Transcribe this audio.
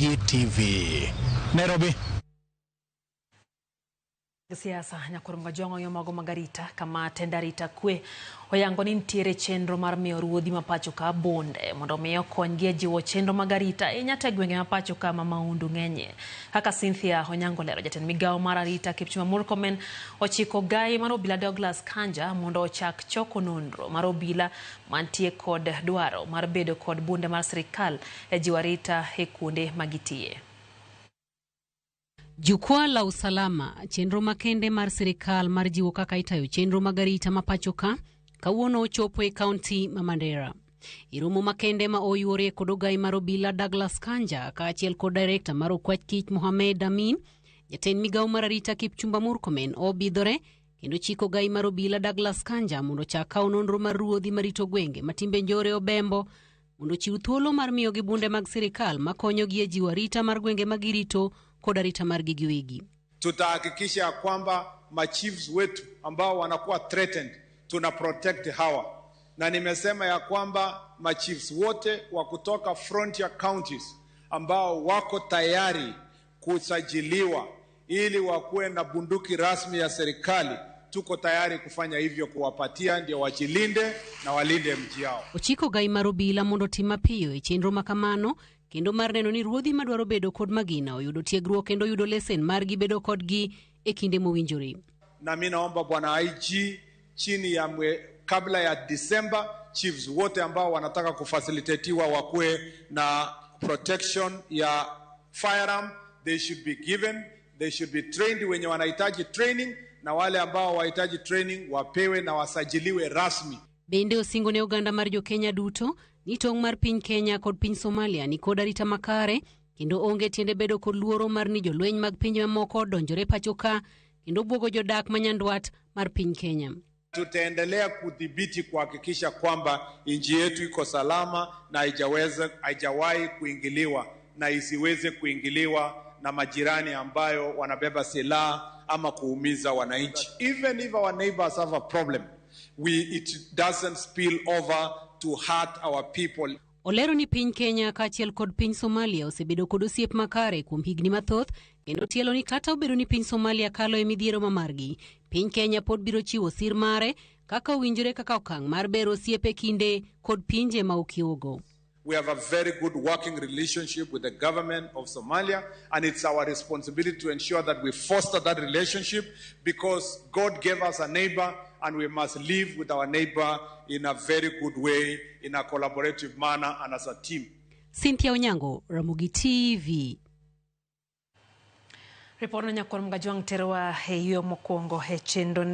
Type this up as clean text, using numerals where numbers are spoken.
Ramogi TV, Nairobi. Siasa nyakwar Mgajwang'o yomago mag arita kama tend arita kwe oyango ni nitiere chenro mar miyo ruodhi ma pacho ka bunde mondo mi okonygi e jiwo chenro mag arita ahinya to e gwenge ma pacho ka ma mahundu ng'enyie. Kaka Cynthia Onyango lero, jatend migawo mar arita Kipchumba Murkomen ochiko gai mar obila Douglas Kanja mondo ochak choko nonro mar obila mantie kod dwaro mar bedo kod bunde mar sirikal e jiwo arita e kuonde ma gitiye. Jukwaa la usalama, chenro makende mar sirikal mar jiwo kaka itayo chenro mag arita ma pacho ka, kawuono ochopo e kaunti ma Mandera. E romo makende ma oyuorie kod ogai mar obila Douglas Kanja kaachiel kod direkta mar okwach kich Mohamed Amin, jatend migawo mar arita Kipchumba Murkomen obidhore kendo chiko ogai mar obila Douglas Kanja mondo ochak kawo nonro mar ruodhi marito gwenge ma timbe njore obembo mondo ochiw thuolo mar miyogi bunde mag sirikal makonyogi e jiwo arita mar gwenge ma girito kod arita margi giwegi. Tutahakikisha ya kwamba machiefs wetu ambao wanakuwa threatened tuna protect hawa, na nimesema ya kwamba machiefs wote wa kutoka frontier counties ambao wako tayari kusajiliwa ili wakuwe na bunduki rasmi ya serikali, tuko tayari kufanya hivyo, kuwapatia ndio wajilinde na walinde mji yao. Ochiko ogai mar obila mondo otim mapiyo e chenro ma kamano kendo mar neno ni ruodhi madwaro bedo kod magina oyudo tiegruok kendo yudo lesen margi bedo kodgi e kinde mowinjore. Na mi naomba bwana IG chini ya kabla ya Disemba, chiefs wote ambao wanataka kufacilitatiwa wakuwe na protection ya firearm, they should be given, they should be trained. Wenye wanahitaji training na wale ambao wahitaji training wapewe na wasajiliwe rasmi. Bende osingo ne oganda mar jokenya duto ni tong' mar piny Kenya kod piny Somalia ni kod arita makare kendo onge tiende bedo kod luoro mar ni jolweny mag pinje mamoko donjore pacho ka kendo buogo jodak ma nyandwat mar piny Kenya. Tutaendelea kudhibiti kuhakikisha kwamba nchi yetu iko salama na haijawahi kuingiliwa na isiweze kuingiliwa na majirani ambayo wanabeba silaha ama kuumiza wananchi. Even if our neighbors have a problem, it doesn't spill over to hurt our people. Olero ni piny Kenya kaachiel kod piny Somalia osebedo kod osiep makare kuom higni mathoth kendo tielo ni kata obedo ni piny Somalia kalo e midhiero ma margi, piny Kenya pod biro chiwo sir mare kaka owinjore kaka okang' mar bero osiep e kinde kod pinje ma okiewogo. We have a very good working relationship with the government of Somalia, and it's our responsibility to ensure that we foster that relationship because God gave us a neighbor and we must live with our neighbor in a very good way, in a collaborative manner and as a team. Cynthia Onyango, Ramogi TV. Ripodno nyakwar Mgajwang' terowa e yo mokwongo e chenro ni.